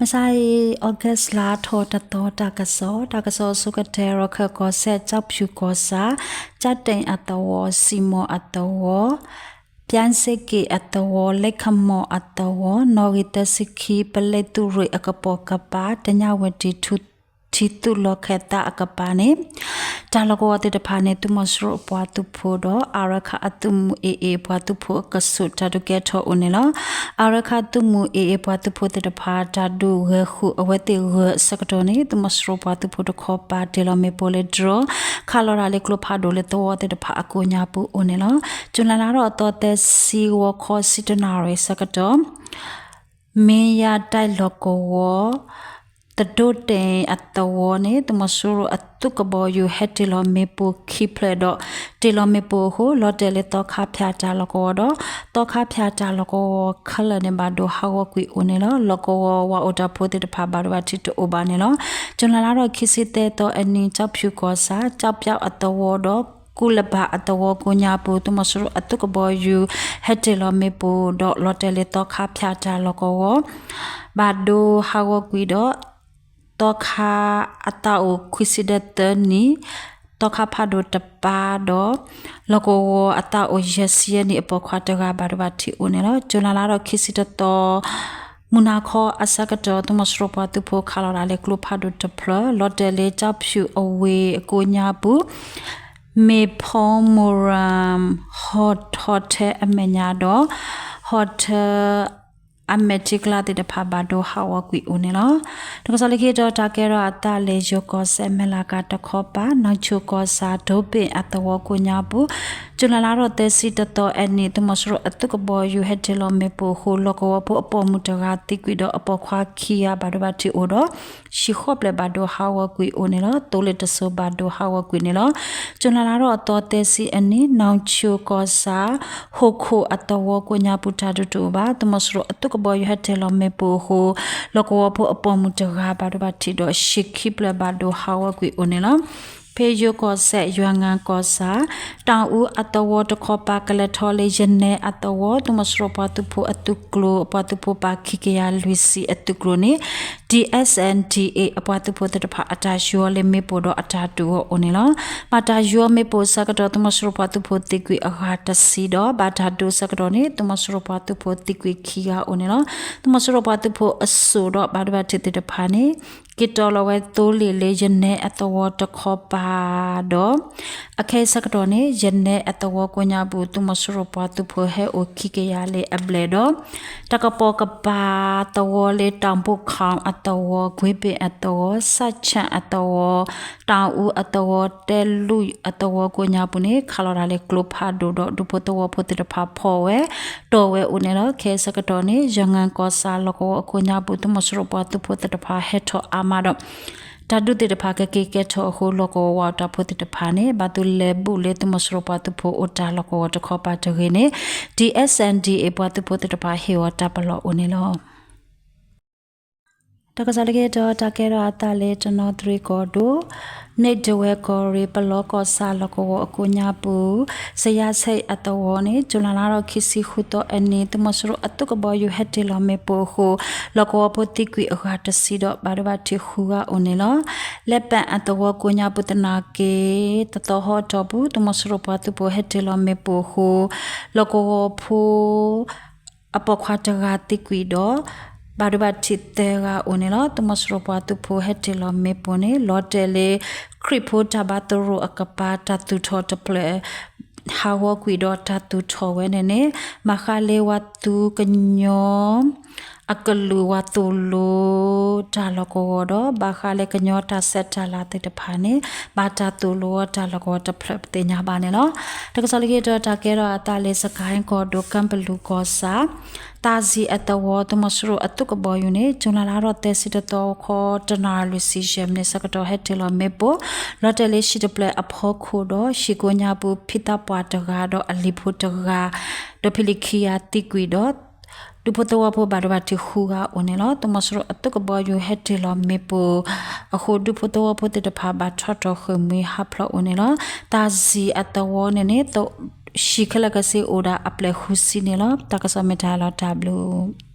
မုၢ်ဆါအံၤ August လါထီၣ်တသီ တၢ်ကစီၣ်, တၢ်ကစီၣ်အဆိကတၢၢ် ရခၢၣ်ကီၢ်စဲၣ် ကၠီဖၠူၣ်ကီၢ်ဆၣ်, ကၠၣ်တ့ၣ်အသဝီ, စံၣ်မိၣ်အသဝီ, ပၠၣ်စ့ၣ်က့ၣ်အသဝီ, လ့ၣ်ခမီၣ်အသဝီ, နီၣ်ဂံၢ်သၢဆံခံ ပလ့ၣ်သုးရ့ၣ်အကပိာ်ကပၤ တညၣ်ဝဲတံၢ်ထူ ထံသုးလီၢ်ခၢၣ်သးအကပၤန့ၣ် တၢ်လီၢ်ကဝီၤသ့ၣ်တဖၣ်န့ၣ် သုးမီၤစိရိၤအပှၤသုးဖိဒီး အါရခၣ်အသုးမုၢ် AA ပှၤသုးဖိအကဆူး တၢ်ဒုးကဲထီၣ်အိၣ်န့ၣ်လီၤ. အါရခၣ်သုးမုၢ် AA ပှၤသုးဖိသ့ၣ်တဖၣ် တၢ်ဒုးဂဲၤဃုာ်အဝဲသ့ၣ်ဂၢၢ်အဆၢကတီၢ်န့ၣ် သုးမီၤစိရိၤပှၤသုးဖိတခီပၤ တ့ၢ်လီၤမ့ၣ်ပိၢ်လၢ drone ခးလီၤတၢ်လၢကျိဖးဒိၣ်လၢသဝီသ့ၣ်တဖၣ်အကိးညါပူၤအိၣ်န့ၣ်လီၤ. ကၠူၤလါလါထီၣ်အသီသၢဆံ ဂီၤခီဆံတၢနၣ်ရံၣ်အဆၢကတီၢ် မ့ၢ်ယၤတၢ်လီၢ်ကဝီၤ သဒိၣ်တဲၣ်အသဝီန့ၣ် သုးမီၤစိရိၤအသုးကဘီယူၤဟဲတ့ၢ်လီၤမ့ၣ်ပိၢ်ခံဖျၢၣ်ဒီး တ့ၢ်လီၤမ့ၣ်ပိၢ်အဃိ လီၤတဲာ်လၢသီခါဖၠၣ်တၢ်လီၢ်ကဝီၤဒီး သီခါဖၠၣ်တၢ်လီၢ်ကဝီၤခဲလၢာ်န့ၣ် ဘၣ်ဒိဟးဂီၤကွံာ်အိၣ်န့ၣ်လီၤ. လီၢ်ကဝီၤဝၤအိၣ်တၢ်ဖိသ့ၣ်တဖၣ် ဘၣ်ဒိဘၣ်ထံးတအိၣ်ဘၣ်န့ၣ်လီၤ. ကၠူၤလါလါထီၣ်ခံဆံသၢသီအနံၤ ကၠီဖၠူၣ်ကီၢ်ဆၣ် ကၠီပၠီအသဝီဒီး ကူလဘၣ်အသဝီကိးညါပူၤ သုးမီၤစိရိၤအသုးကဘီယူၤ ဟဲတ့ၢ်လီၤမ့ၣ်ပိၢ်ဒီး လီၤတဲာ်လၢသီခါဖၠၣ်တၢ်လီၢ်ကဝီၤ ဘၣ်ဒိဟးဂီၤကွံာ်ဒီး သီခါအသးအိၣ်ခွံဆံဒီးသၢနံၣ်, သီခါဖးဒိၣ်တပၤဒီး လီၢ်ကဝီၤအသးအိၣ်ယဲၢ်ဆံယဲၢ်နံၣ် အပိာ်ခွါတဂၤ ဘၣ်ဒိဘၣ်ထံးအိၣ်န့ၣ်လီၤ. ကၠူၤလါလါထီၣ်ခံဆံတသီ မုၢ်နၤခီအဆၢကတီၢ် သုးမီၤစိရိၤပှၤသုးဖိခးလီၤတၢ်လၢကျိဖးဒိၣ်တဖျၢၣ် လီၤတဲာ်လၢကၠီဖၠူၣ်အဝ့ၢ်အကိးညါပူၤ မ့ၢ်ဖီမိၢ်ရၢမ် ဟီၣ်ထီၣ်ထဲအမဲာ်ညါဒီး ဟီၣ်ထီၣ် အမဲာ်ထံကျါသ့ၣ်တဖၣ် ဘၣ်ဒိဟးဂီၤကွံာ်အိၣ်န့ၣ်လီၤ. တၢ်ကစီၣ်လၢခံတီၤ တၢ်ကဲထီၣ်အသးလၢယိၤကီၢ်စဲၣ် မဲၢ်လးကၤတခီပၤ နီၢ်ဆိၣ်ကီၢ်ဆၣ် ဒိဘ့ၣ်အသဝီကိးညါပူၤ ကၠူၤလါလါထီၣ်သၢဆံတသီအနံၤ သုးမီၤစိရိၤအသုးကဘီယူၤဟဲတ့ၢ်လီၤမ့ၣ်ပိၢ်အဃိ လီၢ်ကဝီၤဖိအပိာ်မုၣ်တဂၤသံကွံာ်ဒီး အပိာ်ခွါခံဂၤ ဘၣ်ဒိဘၣ်ထံးအိၣ်ဒီး ဟံၣ်ဃီဖျၢၣ်ဘၣ်ဒိဟးဂီၤကွံာ်အိၣ်န့ၣ်လီၤ. သိလ့ၣ်တစိၤဘၣ်ဒိဟးဂီၤကွံာ်န့ၣ်လီၤ. ကၠူၤလါလါထီၣ်အသီသၢဆံအနံၤ နီၢ်ဆိၣ်ကီၢ်ဆၣ် ဟီၣ်ခိၣ်အသဝီကိးညါပူၤ တၢ်ဒုးတအိၣ်ဘၣ်. သုးမီၤစိရိၤအသုးကဘီယူၤဟဲတ့ၢ်လီၤမ့ၣ်ပိၢ်အဃိ လီၢ်ကဝီၤဖိအပိာ်မုၣ်တဂၤ ဘၣ်ဒိဘၣ်ထံးဒီး ဟံၣ်ခံဖျၢၣ်ဘၣ်ဒိဟးဂီၤကွံာ်အိၣ်န့ၣ်လီၤ. ဖဲယိၤကီၢ်စဲၣ် ယွၤငၣ်ကီၢ်ဆၣ် တၢ်အူအသဝီတခီပၤ ကလဲၤထီၣ်လၢယနဲအသဝီ သုးမီၤစိရိၤပှၤသုးဖိအသုးကျိၤ အပှၤသုးဖိပာ်ခံကယၤလွံၢ်ဆံအသုးကျိၤန့ၣ် DSNDA အပှၤသုးဖိသ့ၣ်တဖၣ် အတၢ်ယီၤလၢမ့ၣ်ပိၢ်ဒီးအတၢ်ဒုးအီၤအိၣ်န့ၣ်လီၤ. ဘၣ်တၢ်ယီၤမ့ၣ်ပိၢ်အဆၢကတီၢ် သုးမီၤစိရိၤပှၤသုးဖိသံကွံာ်အဂၤတဆံဒီး ဘၣ်တၢ်ဒုးအဆၢကတီၢ်န့ၣ် သုးမီၤစိရိၤပှၤသုးဖိသံကွံာ်ခံဂၤအိၣ်န့ၣ်လီၤ. သုးမီၤစိရိၤပှၤသုးဖိအစိၣ်ဒီး ဘၣ်ဒိဘၣ်ထံးသ့ၣ်တဖၣ်န့ၣ် က့ၤတီၢ်လီၤဝဲသိလ့ၣ်လၢယနဲအသဝီတခီပၤဒီး အခဲအံၤဆၢကတီၢ်န့ၣ် ယနဲအသဝီကိးညါပူၤ သုးမီၤစိရိၤပှၤသုးဖိဟဲအိၣ်ခံကယၤလၢအဘျဲၣ်ဒီး တၢ်ကပိာ်ကပၤသဝီလၢတၢ်ဘိၣ်ခၣ်အသဝီ, ကွ့ဘ့ၣ်အသဝီ, စၣ်ဆၣ်အသဝီ, တၢ်အူအသဝီ, တဲလူၢ်အသဝီကိးညါပူၤန့ၣ် ခးလီၤတၢ်လၢကျိဖးဒိၣ်ဒီး ဒူဖိသဝီဖိသ့ၣ်တဖၣ်ဖီၣ်ဝဲ တီၢ်ဝဲအိၣ်န့ၣ်လီၤ. ခဲအံၤဆၢကတီၢ်န့ၣ် ယွၤငၣ်ကီၢ်ဆၣ်လီၢ်ကဝီၤအကိးညါပူၤ သုးမီၤစိရိၤပှၤသုးဖိသ့ၣ်တဖၣ်ဟဲထီၣ်အါမးဒီး တၢ်ဒုးသ့ၣ်တဖၣ်ကက့ၤကဲထီၣ်အဃိ လီၢ်ကဝီၤဝၤအတၢ်ဖိသ့ၣ်တဖၣ်န့ၣ် ဘၣ်သုလဲၤဘူးလၢသုးမီၤစိရိၤပှၤသုးဖိအိၣ်တၢ်လီၢ်ကဝီၤတခီပၤတဂ့ၤန့ၣ် DSNDA ပှၤသုးဖိသ့ၣ်တဖၣ်ဟ့ၣ်အီၤတၢ်ပလီၢ်အိၣ်န့ၣ်လီၤ. တၢ်ကစီၣ်လၢခံတီၤ တၢ်ကဲထီၣ်အသးလၢတနီသရံၣ်ကီၢ်ဒိၣ် မ့ၢ်ဒဝဲၢ်ကီၢ်ရ့ၣ် ပလီကီၢ်ဆၣ်လီၢ်ကဝီၤအကိးညါပူၤ စယါဆဲးအသဝီန့ၣ် ကၠူၤလါလါထီၣ်ခံဆံဃုသီအနံၤ သုးမီၤစိရိၤအသုးကဘီယူၤဟဲတ့ၢ်လီၤမ့ၣ်ပိၢ်အဃိ လီၢ်ကဝီၤဖိသံကွံာ်အဂၤတဆံဒီး ဘၣ်ဒိဘၣ်ထံးဃုဂၤအိၣ်န့ၣ်လီၤ. လၢပၣ်အသဝီကိးညါပူၤသနာ်က့ တသီဟီအတီၢ်ပူၤ သုးမီၤစိရိၤပှၤသုးဖိဟဲတ့ၢ်လီၤမ့ၣ်ပိၢ်အဃိ လီၢ်ကဝီၤဖိ အပိာ်ခွါတဂၤသံကွံာ်ဒီး ဘၣ်ဒိဘၣ်ထံးသၢဂၤအိၣ်န့ၣ်လီၤ. သုးမီၤစိရိၤပှၤသုးဖိဟဲတ့ၢ်လီၤမ့ၣ်ပိၢ်န့ၣ် လီၤတဲာ်လၢ ခရံာ်ဖိတၢ်ဘါသရိာ်အကပၤ တၢ်သူၣ်ထီၣ်တဖျၢၣ် ဟးဂီၤကွံာ်ဒီးတၢ်သူၣ်ထီၣ်ဝဲန့ၣ်န့ၣ် ဘၣ်ဃးလၢပှၤသူကညီ အကလုာ်ဝၤသိၣ်လိ တၢ်လီၢ်ကဝီၤဒီး ဘၣ်ဃးလၢကညီတၢ်ဆဲးတၢ်လၤသ့ၣ်တဖၣ်န့ၣ် ဘၣ်တၢ်သိၣ်လိအီၤတၢ်လီၢ်ကဝီၤတဖျၢၣ်ပသ့ၣ်ညါဘၣ်န့ၣ်လီၤ. တၢ်ကစီၣ်လၢခံတီၤ တၢ်ကဲထီၣ်အသးလၢ စကဲၣ်ကီၢ်ဒိၣ် ကၢ်ပလူၤကီၢ်ဆၣ် သးစံၤအသဝီ သုးမီၤစိရိၤအသုးကဘီယူၤန့ၣ် ကၠူၤလါလါထီၣ်သၢဆံတသီ ဂီၤခီတနၣ်ရံၣ်လွံၢ်ဆံယဲၢ်မံးနံးဆၢကတီၢ် ဟဲတ့ၢ်လီၤမ့ၣ်ပိၢ် လီၤတဲာ်လၢဟံၣ်တဖျၢၣ်အဖီခိၣ်ဒီး ဟံၣ်ကိးညါပူၤ ဖံသးပှၢ်တဂၤဒီးအလံၤဖိတဂၤ ဒီးဖံလံၤခံဂၤသံကွံာ်ဒီး ဒူဖိသဝီဖိဘၣ်ဒိဘၣ်ထံးဃုဂၤအိၣ်န့ၣ်လီၤ. သုးမီၤစိရိၤအသုးကဘီယူၤဟဲတ့ၢ်လီၤမ့ၣ်ပိၢ်အဃိ ဒူဖိသဝီဖိသ့ၣ်တဖၣ် ဘၣ်ထီၣ်တီၢ်ဃ့ၢ်မှံဟးဖျိးအိၣ်န့ၣ်လီၤ. သးစံၤအသဝီန့ၣ်န့ၣ် ဟံၣ်ခဲလၢာ်ကစ့အိၣ်ဒၣ်အဖျၢၣ်ဃုဆံန့ၣ်လီၤ. တၢ်ကစီၣ်မ့ၢ်တၢ်လီၤတၢ်ဘျုး